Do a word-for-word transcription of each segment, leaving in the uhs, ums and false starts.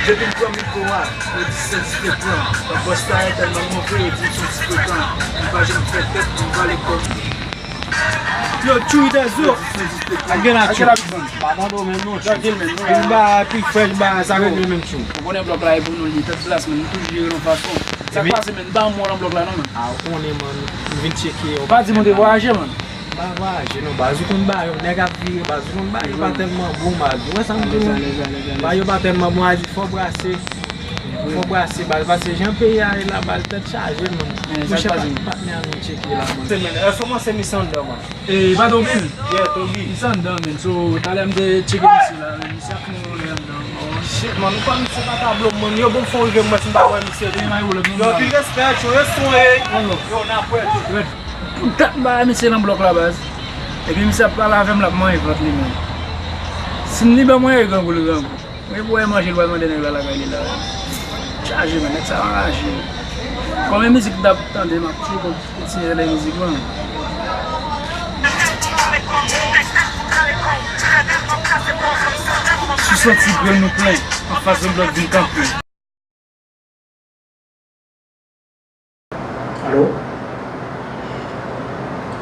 Depi m pran mikwo a, yo di se disfrekan. Bòs la e tèlman move, yo di m se disfrekan. M pa janm fè tèt, m pale kòm. Yo, Tchoui Dèzo ak Gen Atchoui. Pa tande w menm non, Tchoui. Gen ba pi frèch, ba sa regle menm, Tchoui. Ou konnen blòk la e pou nou li, tèt plas, men nou toujou jere l yon fason. Sa k pase, men? M pa yon mò nan blòk la non, men. A, ou konnen, man, m vin tcheke yo. Pa di m ou te vwayaje, man. M pa vwayaje non, baz, ou konn ba yo, nèg ap vire, baz, ou konn ba yo pa tèlman bon, baz. Ou wè sa m di w? Ba yo pa tèlman bon, a di fò brase. Fò brase, baz, paske jan peyi a ye la, baz, tèt chaje, man. Monchè, patnè a nou tcheke la, man. Èske w panse misye anndan, man? E, pa Toby? Yeah, Toby. Misye anndan, man. So, talè m te tcheke misye la, man. Misye ap fè yon lè anndan, man. Shit, man, ou pa misye pa tablo, man. Yo, bon, fò rive, mwen, si m pa wè misye. Yo, anpil respè, tchoui, yo, son, e. Yo, n ap wè. Pou dat m pa wè misye nan blòk la, baz. Epi misye ap pale avè m, l ap manyen vant li menm. Si m li ban mwen, e grangou, li grangou. Mwen pou wè manje, l pral mande nèg la lakay li la. Chaje, men, nèg sa anraje. Konbyen mizik m t ap tande, m ap toujou kontinye tande mizik, man. Si w santi grenn ou plen, anfas yon blòk vin kanpe. Alo?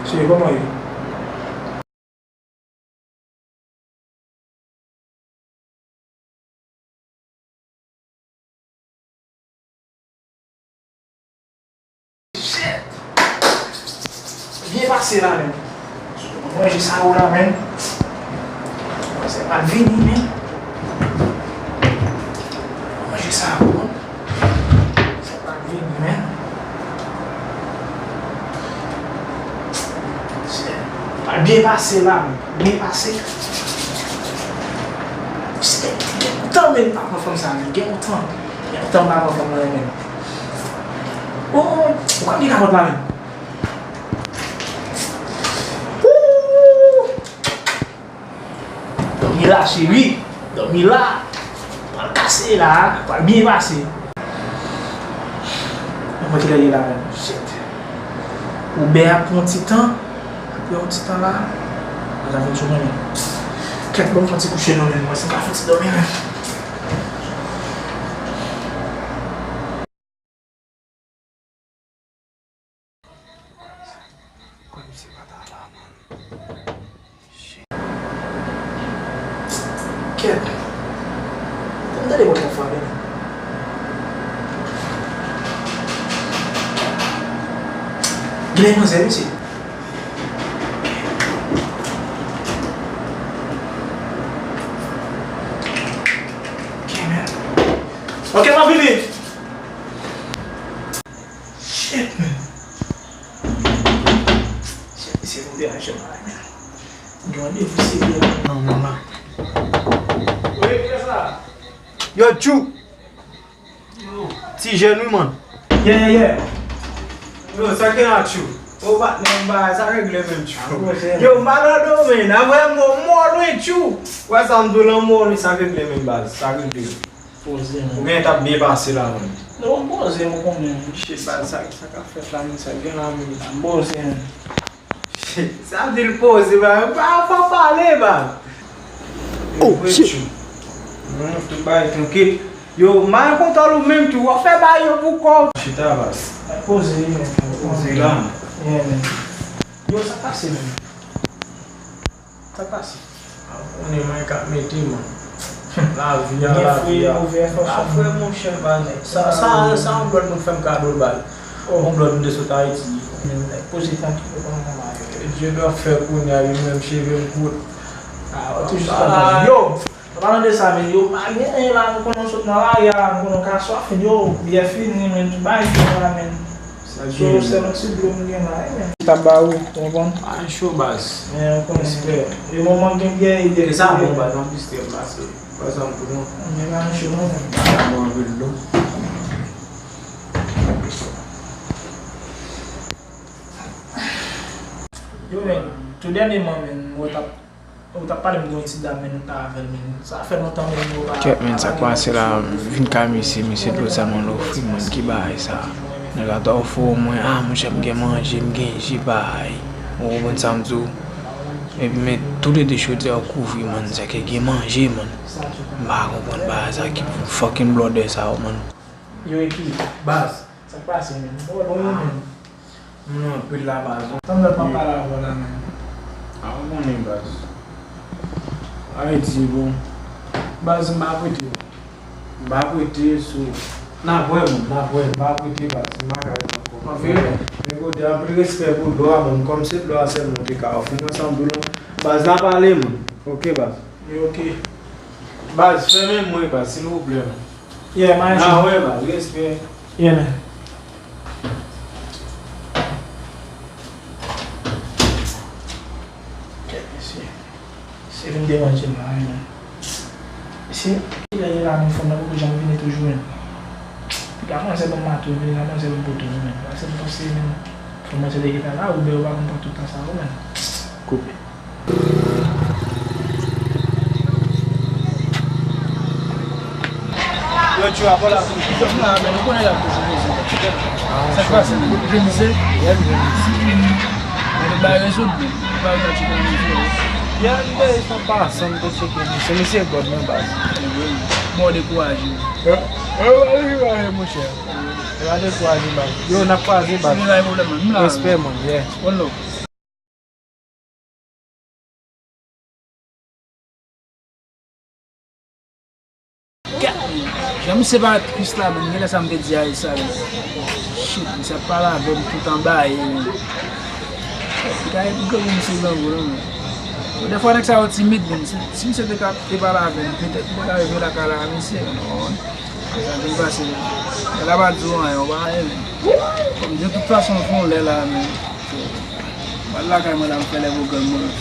Cheri, kòman ye? Shit! Byen pase la, menm. Manje sa yo la, menm. Sa pral vini, menm. Manje sa yo, menm. Sa pral vini, menm. Shit. Pral byen pase la, menm. Byen pase. Shit. Gen lontan, menm, m pa pran fanm sa, menm. Gen lontan. Gen lontan m pa pran fanm nan, menm. Oh, ou konn ki kapòt la, menm? Ooh! Dòmi la, cheri. Dòmi la. Pral kase la, pral byen pase. Mwen kilè li la menm? Shit. Oubè a pran ti tan. Apre yon ti tan la, mwen ta vin sou mwen menm. Kèt, ban m fè ti kouche non menm, mwen si m ka fè ti dòmi menm. Kòm si pa ta la, man. Kèt. Fò m tande pòt la frape, non. Genlè manzè, mesye. Ok, man. Ok, m ap vini. Shit, man. Shit, misye nou deraje m la, man. Gen randevou serye la. Non, non, non. Wi, kiyès la? Yo, Tchou. Yo. Ti jèn, wi, man. Yeah, yeah, yeah. Yo, sa gen la, Tchou? Ou pa t nan bagay, sa regle menm, Tchou. Yo, m pa nan domèn. Apre, m mò lwen, Tchou. Wè sa m di w lan, mò lwen, sa regle menm, baz. Sa regle. Poze, man. Ou genlè t ap byen pase la, man. Non, m poze, m konnen. Shit, baz, sa, sa k ap fèt la, men, sa k gen la, men. M poze, man. Shit, sa di l poze, baz. Pa, pa pale, baz. Oh, shit. Non, tout bagay trankil. Yo, m pa kontan ou menm tou. W ap fè bagay yo pou kò w. Chita, baz. Poze, man. Poze la, man. Yeah, man. Yo, sa pase, man. Sa k pase? A, ou konnen mwen k ap mete, man. Lavi a, lavi a. A, frè, monchè, baz. Sa, sa, sa, yon lòt moun fè m kado l, baz. Yon lòt moun te sot Ayiti. Poze tankil, yo pa nan bagay. Dye dwa fè kounye a, li menm cheve m kout. A, toujou sa. Yo! An palan de sa, men, yo pa gen anyen la, nou konnen w sot nan lari a la, nou konnen w ka swafen, yo, byè fini, men, tout bagay fini la, men. Sa gen, so, sèl yon ti dlo m gen la, wi, men. Ki t ap ba ou, ou konprann? A, cho, baz. Men, ou konnen, respè. E manman gen byè, e byè. E sa bon, baz, anplis, tè m pase. Pa egzanp, pou nou. Men, pa cho, non, men. Sa bon, anpil dlo. Yo, men, tou dènyèman, men, mwen t ap Ou t ap pale m de yon ti dam, men nou pa avè l, men sa fè lontan, men nou pa. Kèt, men, sa k pase la, m vin kay misye, misye dlo sèlman l ofri m, men ki bagay sa? Nèg la ta ofri w mwen, a, monchè, m gen manje, m gen ji, bay. Ou konprann sa m di w? Epi men toulede chodyè yo kouvri, man. Sèke gen manje, man. M pa konprann bagay sa ki fucking blòdè sa yo, man. Yo, epi, baz, sa k pase, men? Bon, bon, men. Moun anpil la, baz. Tann lòt m ap pale avè w la, men. A, ou konnen, baz. Ayiti, bon. Baz, m pa prete. M pa prete sou. N ap wè, moun, n ap wè. M pa prete, baz. M pa ka ret ankò. An verite? Men kote, anpil respè pou dlo a, moun. Kòm se dlo a sèlman ou te ka ofri mwen, sa m di w lan. Baz, n a pale, moun. Oke, baz. Oke. Baz, fèmen mwen, baz, silvouplè, moun. Yeah, man. N a wè, baz. Respè. Yeah, man. Kèt, mesye. Se vin deranje m la, wi, men. Mesye, kilè ye la, men fanm nan poko janm vini toujou, men. Piga manzè ban m mato vini la, manzè ban m poto, men. Paske m panse, men, fanm nan te gentan la, oubyen yo pa konn pran tout tan sa yo, men. Koupe. Yo, tchou, apò la, m la, men nou konnen l ap toujou poze. Sa k pase, menm? Ou jwenn misye? Yeah, m jwenn misye. Men nou bay rezoud, men. Ou pa rezoud tcheke misye, wi. Yeah, m te, sa pa, sa m te tcheke misye. Misye gòd, men, baz. Bon, dekouraje. Yo, yo, yo, yo, monchè. Yo, dekouraje, baz. Yo, n ap kwaze, baz. Respè, man, yeah. One love. Jan misye parèt tris la, menm genlè sa m te di a e sa, menm. Shit, misye ap pale avè m tout anba e, menm. Li ka epi grangou misye grangou, non, menm. Dèfwa nèg sa yo timid, menm. Si, si misye te ka, te pale avè m, petèt m te ka rive lakay la, misye, non. Sa vin pase, men. Lè la pa di w anyen, w pa anyen, men. Kòm de tout fason, w fè yon lè la, men. So, m al lakay mwen la, m fè lè pou granm mwen.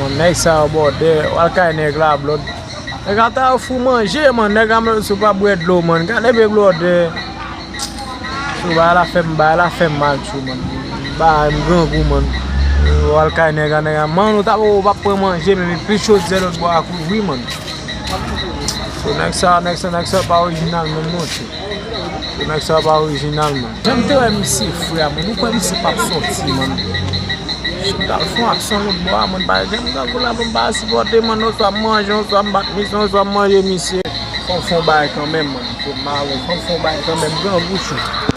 Bon, nèg sa yo bòdè, w al kay nèg la, blòd. Nèg la ta ofri w manje, man. Nèg la menm si w pa bwè dlo, man. Gade pe blòdè. Tchou, bagay la fè m, bagay la fè m mal, tchou, man. Bagay m grangou, man. Ou al kay nèg la, nèg la, man, ou ta, ou pa pran manje, men, men plis chodyè lòt bò a kouvri, man. So, nèg sa, nèg sa, nèg sa pa orijinal, menm, non, tchou. So, nèg sa pa orijinal, man. Jan m te wè misye, frè, man, ou kwè misye p ap sòti, man. Tchou, m t al fè yon aksyon lòt bò a, man, pa janm grangou la, man, m pa sipòte, man, oswa m manje, oswa m bat misye, oswa m manje misye. Fò m fè yon bagay kanmenm, man. Fò m mare, fò m fè yon bagay kanmenm, grangou, tchou.